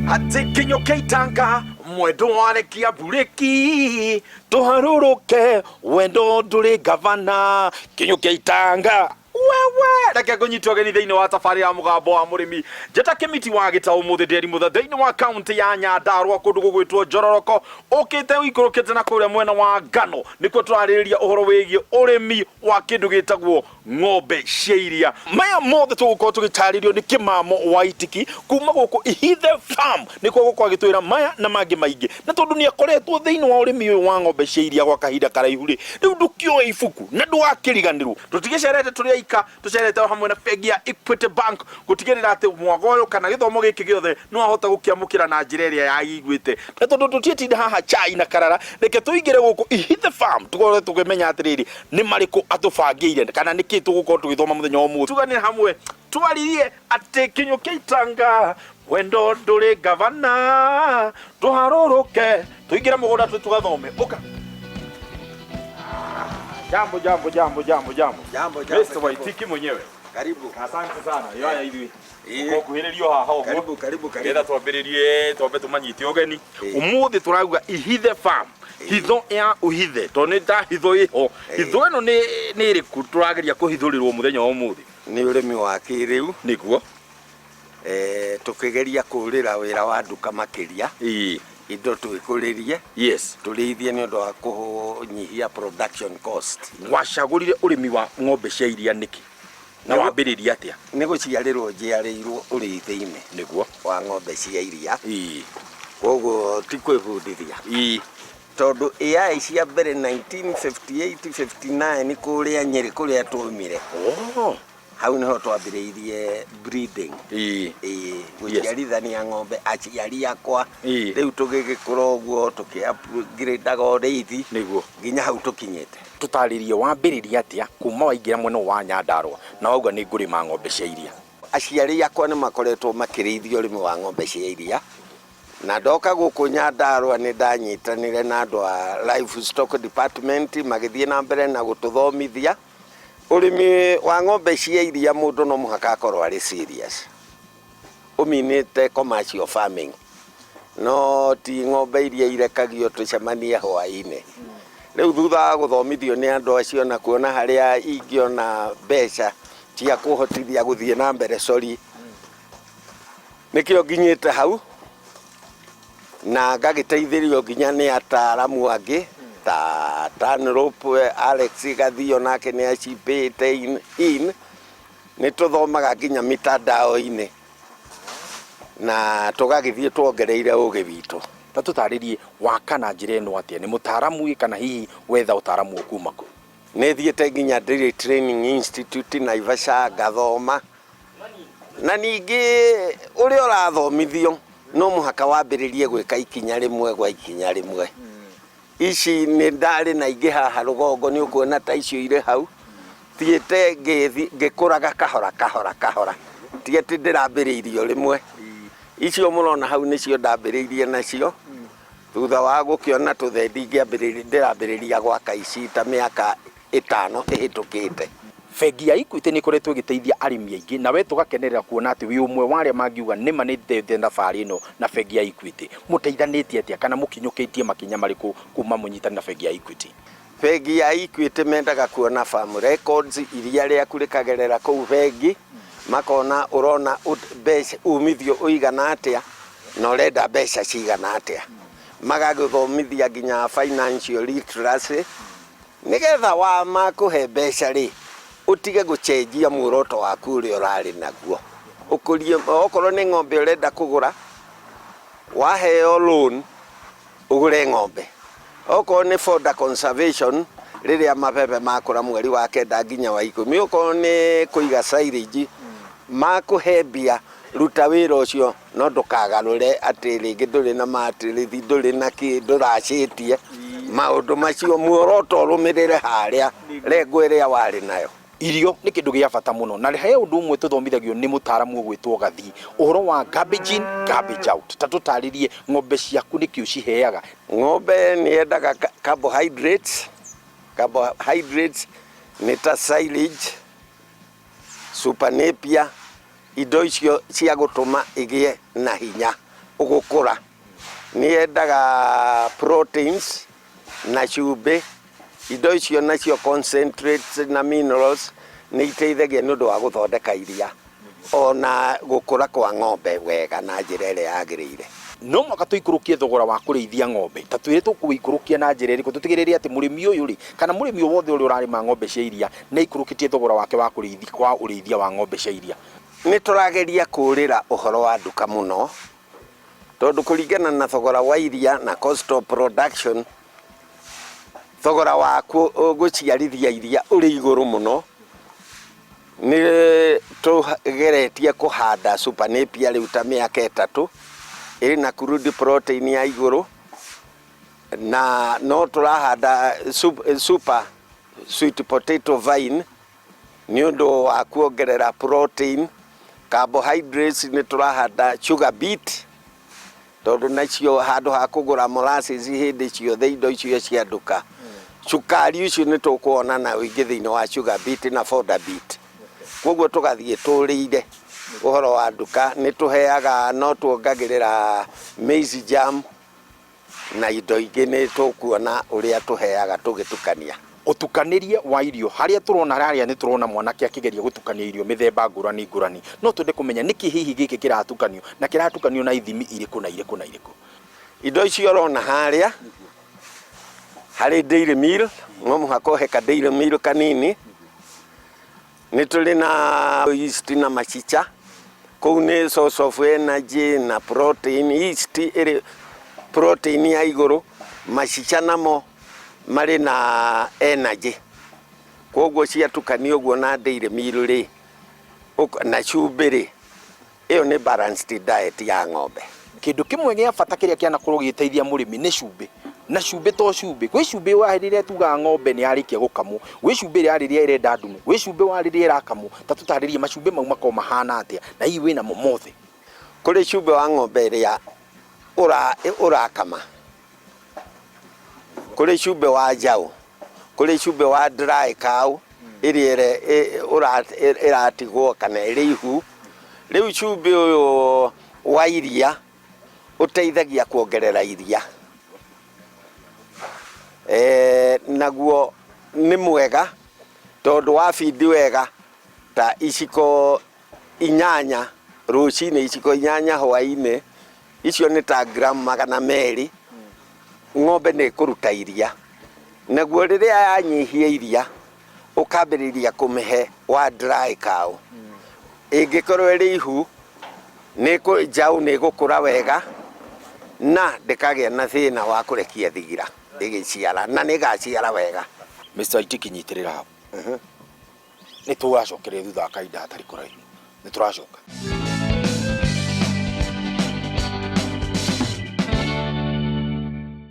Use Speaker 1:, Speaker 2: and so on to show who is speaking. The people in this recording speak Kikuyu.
Speaker 1: Atĩ kinyũke itanga mwendo warekia mburĩki tũharũrũke wendo ndũrĩ gavana kinyũke itanga wewe. Reke ngũnyite ũgeni thĩinĩ wa tabarĩra ya Mũgambo wa Mũrĩmi. Njĩta Kĩmiti wa Gĩtaũ mũthĩ ndĩri mũtha thĩinĩ wa kaunti ya Nyandarũa kũndũ gũgwĩtwo Njororoko, ũkĩte ũikũrũkĩte na kũrĩa mwena wa Ngano nĩkuo tũrarĩrĩria ũhoro wĩgiĩ ũrĩmi wa kĩndũ gĩtagwo ng'ombe cia iria. Maya mothe tũgũkorwo tũgĩtarĩrio nĩ Kĩmamo wa Itiki kuma gũkũ Ihithe Farm, nĩkuo gũkorwo agĩtwĩra maya na mangĩ maingĩ. Na tondũ nĩ akoretwo thĩinĩ wa ũrĩmi ũyũ wa ng'ombe cia iria gwa kahinda karaihu rĩ, rĩu ndũkĩoe ibuku na ndũgakĩriganĩrwo. Tũtigĩcerete tũrĩ aika, tũcerete o hamwe na bengi ya Equity Bank gũtigĩrĩra atĩ mwago ũyũ kana gĩthomo gĩkĩ gĩothe nĩ wahota gũkĩamũkĩra na njĩra ĩrĩa yagĩiguĩte. Na tondũ tũtiĩtinda haha chai na karara, reke tũingĩre gũkũ Ihithe Farm tũkorwo tũkĩmenya atĩrĩrĩ, nĩ marĩkũ atũbangĩire kana nĩ kĩĩ tũgũkorwo tũgĩthoma mũthenya wa ũmũthĩ. Tugane hamwe twaririe atĩ kinyũkia itanga wendo ndũrĩ gavana tũharũrũke tũingĩre mũgũnda tũ tũgathome. Ũka. Jambo, jambo, jambo, jambo, jambo.
Speaker 2: Jambo, jambo,
Speaker 1: Mr.
Speaker 2: jambo.
Speaker 1: Waitiki mwenyewe.
Speaker 2: Karibu.
Speaker 1: Asante sana. Yoya ithuĩ.
Speaker 2: Ĩĩ.
Speaker 1: Ũkuhĩrĩrio haha ũguo.
Speaker 2: Karibu, karibu, karibu.
Speaker 1: Nĩgetha twambĩrĩrie twambe tũmanyite ũgeni.
Speaker 2: Ĩĩ.
Speaker 1: Ũmũthĩ tũrauga Ihithe Farm. Hitho ya ũhithe tondũ nĩ ta hitho ĩho.
Speaker 2: Ĩĩ.
Speaker 1: Hitho ĩno nĩ ĩrĩkũ tũrageria kũhithũrĩrwo mũthenya wa ũmũthĩ?
Speaker 2: Nĩ ũrĩmi wa kĩrĩu.
Speaker 1: Nĩguo.
Speaker 2: Tũkĩgeria kũrĩra wĩra wa nduka makĩria.
Speaker 1: Ĩĩ.
Speaker 2: Indo twĩkũrĩrie. Tũrĩithie nĩ ũndũ wa kũnyihia production cost.
Speaker 1: Wacagũrire ũrĩmi wa ng'ombe cia iria nĩkĩ? Na wambĩrĩria atĩa?
Speaker 2: Nĩ gũciarĩrwo njiarĩirwo ũrĩithi-inĩ. Wa ng'ombe cia iria. Koguo ti kwĩbundithia. Tondũ AI cia mbere 1958 59 kũrĩa Nyĩrĩ kũrĩa twaumire. Hau nĩho twambĩrĩirie breeding. Ĩĩ, gũciarithania ng'ombe aciari akwa. Rĩu tũgĩgĩkũra ũguo tũkĩ upgrade-aga ũrĩithi. Nginya hau tũkinyĩte.
Speaker 1: Tũtarĩrie wambĩrĩria atĩa kuma waingĩra mwena ũyũ wa Nyandarũa na wauga nĩ ngũrĩma ng'ombe cia iria?
Speaker 2: Aciari akwa nĩ makoretwo makĩrĩithia ũrĩmi wa ng'ombe cia iria, na ndoka gũkũ Nyandarũa nĩ ndanyitanire na andũ a livestock department magĩthiĩ na mbere na gũtũthomithia. Ũrĩmi wa ng'ombe cia iria mũndũ no mũhaka akorwo arĩ serious, ũminĩte commercial farming, no ti ng'ombe iria irekagio tũcemanie hwaĩ-inĩ. Rĩu thutha wa gũthomithio nĩ andũ acio na kuona harĩa ingĩona mbeca cia kũhotithia gũthiĩ na mbere, sorry, nĩkĩo nginyĩte hau na ngagĩteithĩrĩrio nginya nĩ ataaramu angĩ ta Tanrop Alex Gathio nake nĩ acipĩte in. Nĩ tũthomaga nginya mitandao-inĩ na tũgagĩthiĩ tuongereire ũgĩ witũ.
Speaker 1: Ta tũtarĩrie waka na njĩra ĩno atĩa? Nĩ mũtaaramu ĩ kana hihi wetha ũtaaramu ũyũ kuma kũ?
Speaker 2: Nĩ thiĩte nginya Dairy Training Institute Naivasha ngathoma. Na ningĩ ũrĩa ũrathomithio no mũhaka wambĩrĩrie gwĩka ikinya rĩmwe gwa ikinya rĩmwe. Ici nĩ ndarĩ na ingĩ haha rũgongo nĩ ũkuona ta icio irĩ hau, thiĩte ngĩkũraga kahora kahora kahora, ti atĩ ndĩrambĩrĩirie o rĩmwe. Icio mũrona hau nĩcio ndambĩrĩirie nacio, thutha wa gũkĩona tũthendi ngĩambĩrĩria ndĩrambĩrĩria gwaka ici ta mĩaka ĩtano ĩhĩtũkĩte.
Speaker 1: Bengi ya Equity nĩ ĩkoretwo ĩgĩteithia arĩmi aingĩ na we tũgakenerera kuona atĩ wĩ ũmwe wa arĩa mangiuga nĩma nĩ ndete thabarĩ ĩno na bengi ya Equity. Mũteithanĩtie atĩa kana mũkinyũkĩtie makinya marĩkũ kuma mũnyitane na bengi ya Equity?
Speaker 2: Bengi ya Equity mendaga kuona farm records, iria rĩaku rĩkagerera kũu bengi, makona ũrona mbeca umithio ũigana atĩa na ũrenda mbeca cigana atĩa. Magagũthomithia nginya financial literacy Nĩgetha wa makũhe mbeca rĩ, ũtige gũcenjia muoroto waku ũrĩa ũrarĩ naguo. Ũkũrie, okorwo nĩ ng'ombe ũrenda kũgũra, waheo loan ũgũre ng'ombe. Okorwo nĩ fodder conservation, rĩrĩa mabebe makũra mweri wa kenda nginya wa ikũmi, okorwo nĩ kũiga silage, makũhe mbia ruta wĩra ũcio no ndũkagarũre atĩ rĩngĩ ndũrĩ na matirĩthi ndũrĩ na kĩ ndũracĩtie maũndũ macio muoroto ũrũmĩrĩre harĩa rengo ĩrĩa warĩ nayo.
Speaker 1: Irio nĩ kĩndũ gĩa bata mũno na he ũndũ ũmwe tũthomithagio nĩ mũtaaramu ũgwĩtwo Gathii ũhoro wa garbage in, garbage out. Ta tũtarĩrie ng'ombe ciaku nĩkĩ ũciheaga?
Speaker 2: Ng'ombe nĩ yendaga carbohydrates, carbohydrates nĩ ta silage, super napier, indo icio cia gũtũma ĩgĩe na hinya. Ũgũkũra nĩ yendaga proteins na cumbĩ. Indo icio nacio, concentrates na minerals, nĩ iteithagia nĩ ũndũ wa gũthondeka iria ona gũkũra kwa ng'ombe wega na njĩra ĩrĩa yagĩrĩire.
Speaker 1: No mwaka tũikũrũkie thogora wa kũrĩithia ng'ombe. Ta twĩre tũkũwĩikũrũkia na njĩra ĩrĩkũ, tũtigĩrĩre atĩ mũrĩmi ũyũ rĩ, kana mũrĩmi o wothe ũrĩa ũrarĩma ng'ombe cia iria nĩ aikũrũkĩtie thogora wake wa kũrĩithia, wa ũrĩithia wa ng'ombe cia iria.
Speaker 2: Nĩ tũrageria kũrĩra ũhoro wa nduka mũno, tondũ kũringana na thogora wa iria na cost of production, thogora wa gũciarithia iria ũrĩ igũrũ mũno. Nĩ tũgeretie kũhanda super napier rĩu ta mĩaka 3, ĩrĩ na crude protein ya igũrũ, na no tũrahanda super sweet potato vine nĩ ũndũ wa kuongerera protein. Carbohydrates, nĩ tũrahanda sugar beet, tondũ nacio handũ ha kũgũra molasses hĩndĩ ciothe, indo icio cia nduka, cukari ũcio nĩ tũkuona na ũingĩ thĩinĩ wa sugar beet na fodder beet. Koguo tũgathiĩ tũrĩire ũhoro wa nduka. Nĩ tũheaga, no tuongagĩrĩra maize germ na indo ingĩ. Nĩ tũkuona ũrĩa tũheaga tũgĩtukania.
Speaker 1: Ũtukanĩrie wa irio, harĩa tũrona harĩa nĩ tũrona mwanake akĩgeria gũtukania irio mĩthemba ngũrani ngũrani. No twende kũmenya nĩkĩ hihi gĩkĩ kĩratukanio, na kĩratukanio na ithimi irĩkũ na irĩkũ na irĩkũ?
Speaker 2: Indo icio ũrona harĩa harĩ dairy meal, no mũhaka ũhe ka dairy meal kanini. Nĩ tũrĩ na yeast na machicha kũu, nĩ source of energy na protein. Yeast ĩrĩ protein ya igũrũ, machicha namo marĩ na energy. Koguo ciatukanio ũguo na dairy meal rĩ, na cumbĩ rĩ, ĩyo nĩ balanced diet ya ng'ombe.
Speaker 1: Kĩndũ kĩmwe gĩa bata kĩrĩa kĩanakorwo gĩgĩteithia mũrĩmi nĩ cumbĩ. Na cumbĩ to cumbĩ, gwĩ cumbĩ wa rĩrĩa tugaga ng'ombe nĩ yarĩkia gũkamwo, gwĩ cumbĩ ya rĩrĩa ĩrenda ndume, gwĩ cumbĩ wa rĩrĩa ĩrakamwo. Ta tũtarĩrie macumbĩ mau makoragwo mahana atĩa, na hihi wĩnamo mothe?
Speaker 2: Kũrĩ cumbĩ wa ng'ombe ĩrĩa ũrakama, kũrĩ cumbĩ wa njaũ, kũrĩ cumbĩ wa dry cow ĩrĩa ĩratigwo kana ĩrĩ ihu. Rĩu cumbĩ ũyũ wa iria ũteithagia kuongerera iria, naguo nĩ mwega tondũ wa feed wega ta iciko 8 rũcinĩ, iciko 8 hwaĩ-inĩ, icio nĩ ta gramu 200, ng'ombe nĩ ĩkũruta iria. Naguo rĩrĩa yanyihia iria, ũkambĩrĩria kũmĩhe wa dry cow. Ĩngĩkorwo ĩrĩ ihu, njaũ nĩ ĩgũkũra wega na ndĩkagĩa na thĩna wa kũrekia thigira ĩgĩciara, na nĩ ĩgaciara wega.
Speaker 1: Mr. Itiki, nyitĩrĩra hau. Nĩ tũgacokereria thutha wa kahinda hatarĩ kũraihu. Nĩ tũracoka.